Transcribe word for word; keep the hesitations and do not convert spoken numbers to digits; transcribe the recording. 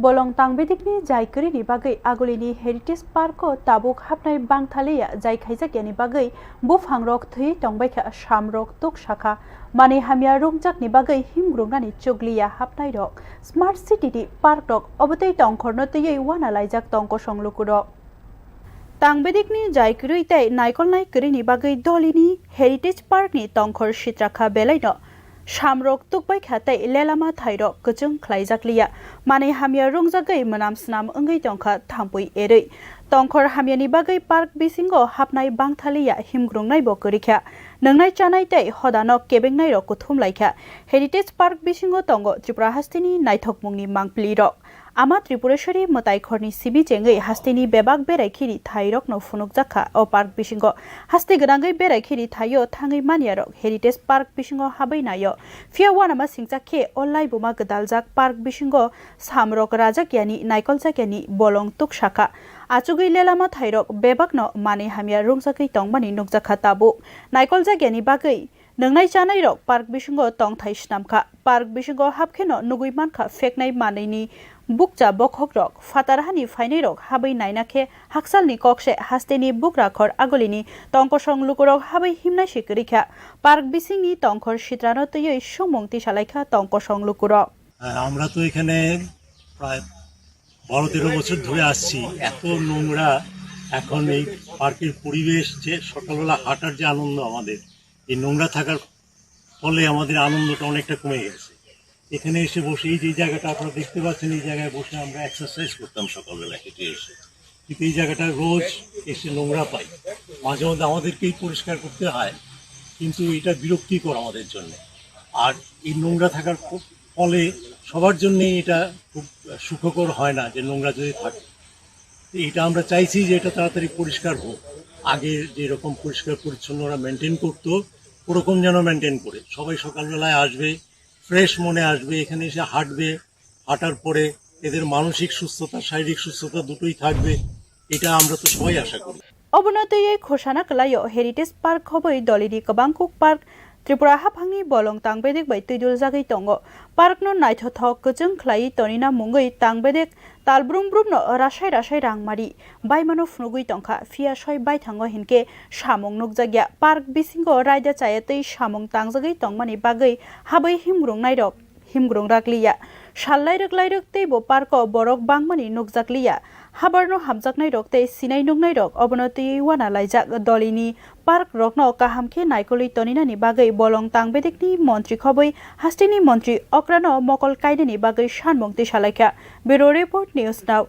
Bolong tangbedikni jai kwrwini bagwi agulini Heritage Park-o tabuk hapnai bangthaliya jai khaijakyani bagwi buphangrok thwi tongbaikha, samrok tuk sakha. Manwi hamya rungjakni bagwi himgrungnani chukliya hapnairok. Smart City ni parkrok obotwi tongkhorno twiwi uana laijak tong kosong lukurok. Tangbedikni jai kwrwi tei naikolnai kwrwini bagwi dolini Heritage Park ni tongkhor sitrakha belaino samrok tukbaikha tei lelama thairok kwchwng khlaijakliya. Manwi hamya rungjagwi mwnam snam wngwi tongkha thampui erwi. Tongkhor hamyani bagwi park bisingo hapnai bangthaliya himgrungnaibo kwrwikha. Nwngnai chanai tei hodano kebengnairok kuthum laikha. Heritage Park bisingo tongo Tripura hasteni naithokmungni mangpilirok. Ama Tripureshwari mwtaikhorni simi chengwi hasteni bebak berai khini thairokno phunukjakha o park bisingo. Haste gwnangwi berai khini thaio thangwi maniyarok Heritage Park bisingo habwi naio. Phiya uanama singcha khe o laibuma gwdaljak park bisingo samrok rajakyani, naikoljak yani bolong tuk sakha. Achugwi lelama thairok bebakno manwi hamya rungjagwi tongmani nukjakha tabuk. Naikoljak yani bagwi nwngnai chanairok park bisingo tongthai snamkha. Park bisingo hapkheno nugwi mankha pheknai manwini bukcha bokhokrok. Phatar hani phainairok habwi naina khe haksalni kokse hasteni bukrakhor agulini tongkosong lukurok habwi himnai se kwrwikha. Park bisingni tongkhor sitrano twiwi sumung tisalaikha tongkosong lukurok. হ্যাঁ, আমরা তো এখানে প্রায় বারো তেরো বছর ধরে আসছি। এত নোংরা, এখন এই পার্কের পরিবেশ, যে সকালবেলা হাঁটার যে আনন্দ আমাদের, এই নোংরা থাকার ফলে আমাদের আনন্দটা অনেকটা কমে গেছে। এখানে এসে বসে এই যে জায়গাটা আপনারা দেখতে পাচ্ছেন, এই জায়গায় বসে আমরা এক্সারসাইজ করতাম সকালবেলা হেঁটে এসে, কিন্তু এই জায়গাটা রোজ এসে নোংরা পাই। মাঝে মধ্যে আমাদেরকেই পরিষ্কার করতে হয়, কিন্তু এটা বিরক্তিকর আমাদের জন্য। আর এই নোংরা থাকার ফ-, ফলে সবার জন্যই এটা খুব সুখকর হয় না যে নোংরা যদি থাকে। এটা আমরা চাইছি যে এটা তাড়াতাড়ি পরিষ্কার হোক। আগে যেরকম পরিষ্কার পরিচ্ছন্ন ওরা মেনটেন করতো, ওরকম যেন মেনটেন করে। সবাই সকালবেলায় আসবে, ফ্রেশ মনে আসবে, এখানে এসে হাঁটবে, হাঁটার পরে এদের মানসিক সুস্থতা, শারীরিক সুস্থতা দুটোই থাকবে, এটা আমরা তো সবাই আশা করি। Obono twiwi khosana kwlaio Heritage Park khobwi dolini kwbang kuk park Tripura haphangni bolong tangbedek bai twiduljagwi tongo. Parkno naithothok kwchwng khlaiwi tonina mungwi tangbedek talbrum brumno rasai rasai rang mari baimano phunugwi tongkha, phiya soi baithango hinkhe samung nukjakya. Park bisingo raida chaya tei samung tangjagwi tongmani bagwi habwi himgrung nairok himgrung rakliya. Sal lairwk lairwk teibo parko borok bangmani nukjakliya. Habarno hamjaknairok tei sinai nuknairok obono twiwi uana laijak. Dolini park rokno kaham khe naikolwi toninani bagwi bolong tangbedekni montri khobwi hasteni montri okrano mokol kainani bagwi sanmung tisalaikha. Bureau Report, News Now.